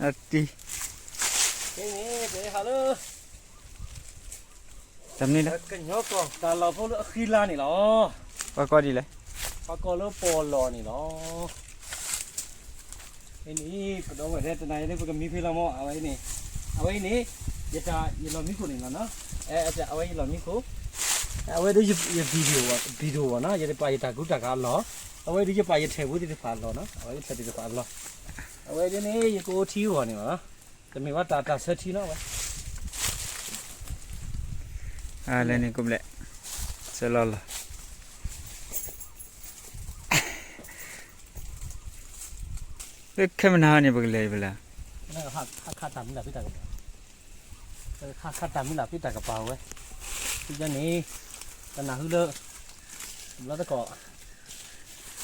အတံၤ န့ၣ် ပဟးလၢ တမ့ၢ်လၢ ကညီကီၢ်တၢ်လီၢ်ဖိလၢအဃံလၤန့ၣ်လီၤ. ပှၤကိးဒ်လဲၣ်. ပှၤကိးလၢပီၢ်လီၢ်န့ၣ်လီၤ. အန့ၣ် ပဒီပုၢ်ဝဲၢ်ထဲတနၤအံၤ ပကမံဖဲလီၤမး အဝဲအံၤန့ၣ်, အဝဲအံၤန့ၣ် ယတၢ်ယလီၢ်မံခိၣ်န့ၣ်လီၤနီၤ. အဝဲယလီၢ်မံခိၣ်, အဝဲဒၣ်ယ video ဘၣ်နီၤ, ယပာ်ယတၢ်ကူတၢ်ကၤအလီၢ်, အဝဲဒၣ်ယပာ်ယထဲးဖိသ့ၣ်တဖၣ်အလီၢ်နီၤ, အဝဲယထဲးသ့ၣ်တဖၣ်အလီၢ်, အဝဲဒၣ်န့ၣ် ယကအိၣ်ထံဂီၢ်န့ၣ်လီၤနီၤ, တမ့ၢ်ဘၣ်တၢ်တၢ်ဆၢထံနီၤဝဲ လဲၤန့ၣ်ကိးဘျဲၣ်, ဆၢလီၤလီၤ လၢခဲမနၤန့ၣ် ပကလဲၤဖဲလဲၣ်. ခါခါတၢ်မံလၢ်ဖဲတၢ်ကပၤ, ခါခါတၢ်မံလၢ်ဖဲတၢ်ကပၤဝဲ, ဖဲန့ၣ် တနၢ်ဟူလၢ တဘျီတခီၣ်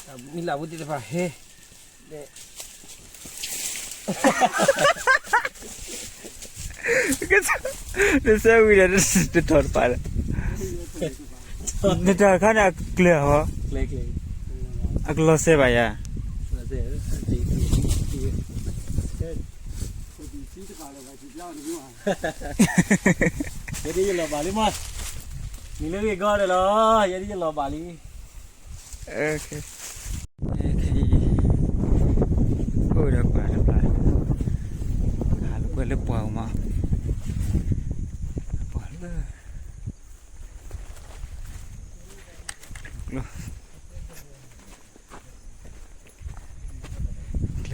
တၢ်မံလၢ်ဖိသ့ၣ်တဖၣ်ဟဲ နဆၢဝံၤဒီး တထီၣ်တပာ်လၢ နတၢ်ခါန့ၣ်အကျၢၤဟီ, အကလီၤစဲဘၣ်ယၤ, ယဲဒ်ယလီၤဘၣ်လံမး, မံၤလၢဂ့ၢ်ဂီၢ်န့ၣ်လီၤ, ယဲဒ်ယလီၤဘၣ်လံ. ခဲအံၤ အိၣ်ဒီးပှၤတဖၣ်, ဟးလၢပှဲၤလၢပှၤအမး, ပှၤလၢ လၢ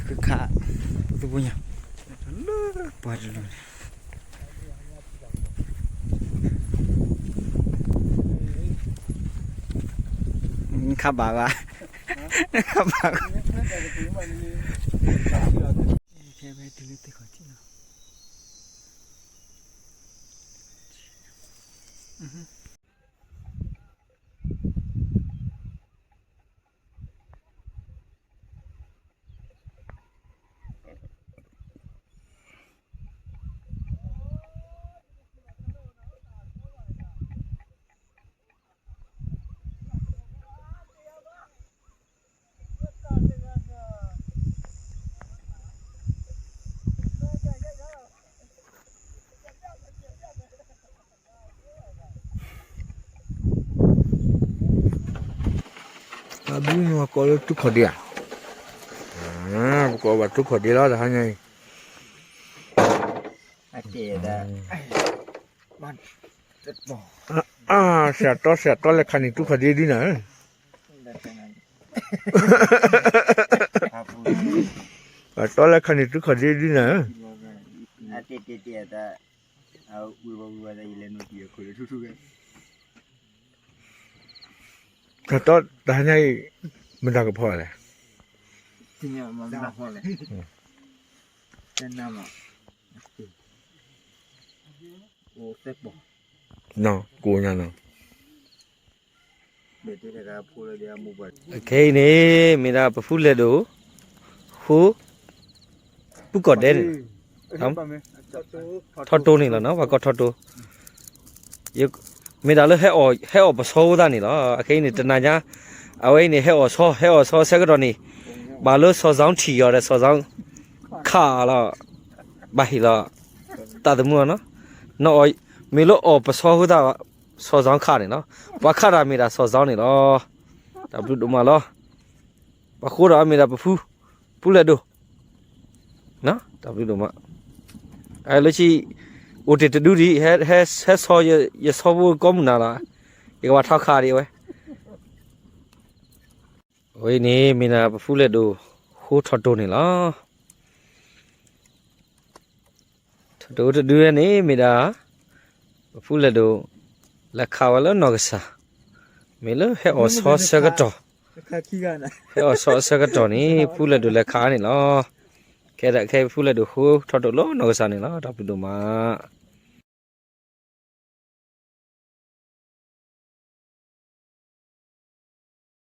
ခါခါ ပသူပူၤညါ လၢပှၤတလီၤန့ၣ် နခးဘၣ်ဘၣ်, နခးဘၣ်ဘၣ်, ခဲဝဲတုၤလၢသ့ၣ်ခီၣ်ထံးလီၤ. အဘုန့ၣ်ပကိးလၢတူၢ်ခီၣ်ဒ့ဧါ, ပကိးဘၣ်တူၢ်ခီၣ်ဒ့လီၤ တဟါညါအံၤ, ဆရာတော် ဆရာတော် လဲၤခးန့ၣ်တူၢ်ခီၣ်ဒ့ဒုနၤဧၢ, ဆရာတော်လဲၤခးန့ၣ်တူၢ်ခီၣ်ဒ့ဒုနၤဧၢ, ဆရာတော် တဟါညါအံၤ မတၤကဖီလဲၣ်, ကိးညါနီၤ, ခဲအံၤန့ၣ် မ့ၢ်ဒၣ်ပဖူလဲၣ်ဒိၣ် ဃိ ပူၤကီၢ်ဒဲးန့ၣ်, ထီတိန့ၣ်လီၤနီၤ, ပှၤကိးထီတိ, မ့ၢ်ဒၣ်လၢ ဟဲအီၣ်ပဆီဖိသၣ်န့ၣ်လီၤ. အခဲအံၤန့ၣ် တနၤညါ အဝဲအံၤန့ၣ် ဟဲအီၣ်ဆီ ဟဲအီၣ်ဆီဆၢကတီၢ်န့ၣ် ဘၣ်လၢစီၤစီထံၣ်အီၤဒီး စီၤစီခးလီၤ, ဘၣ်ဟ့ၣ်လီၤ တၢ်သမူအီၤနီၤ, မ့ၢ်လၢအီၣ်ပဆီဖိသၣ် စီၤစီခးန့ၣ်လီၤ, ပှၤခးတၢ်မ့ၢ်ဒၣ်စီၤစီန့ၣ်လီၤ. တၢ်ဘျုးဒိၣ်မးလီၤ. ပှၤဃိဒီးအမ့ၢ်ဒၣ်ပဖူ ဖူလဲၣ်ဒိၣ် တၢ်ဘျုးဒိၣ်မး, လၢခံ အိၣ်တ့ၢ်တဒုဒံး ဟဲဆီယဆီဖိကိးမုၢ်နၤလီၤ, ယကဘၣ်ထီခးဒံးဝဲ, အဝဲအံၤန့ၣ် မ့ၢ်ဒၣ်ပဖူလဲၣ်ဒိၣ် ဃိထီတိန့ၣ်လီၤ. ထီတိတဒုန့ၣ် မ့ၢ်ဒၣ် ပဖူလဲၣ်ဒိၣ် လဲၤခးဝဲလၢနီၢ်ကစၢ်, မ့ၢ်လၢဟဲအီၣ်ဆီဆၢကတီၢ်, ဟဲအီၣ်ဆီအဆၢကတီၢ်န့ၣ် ဖူလဲၣ်ဒိၣ်လဲၤခးန့ၣ်လီၤ. ခဲဒၣ်ခဲအံၤဖူလဲၣ်ဒိၣ်ဃိထီတိလၢနီၢ်ကစၢ်န့ၣ်လီၤ. တၢ်ဘျုးဒိၣ်မး.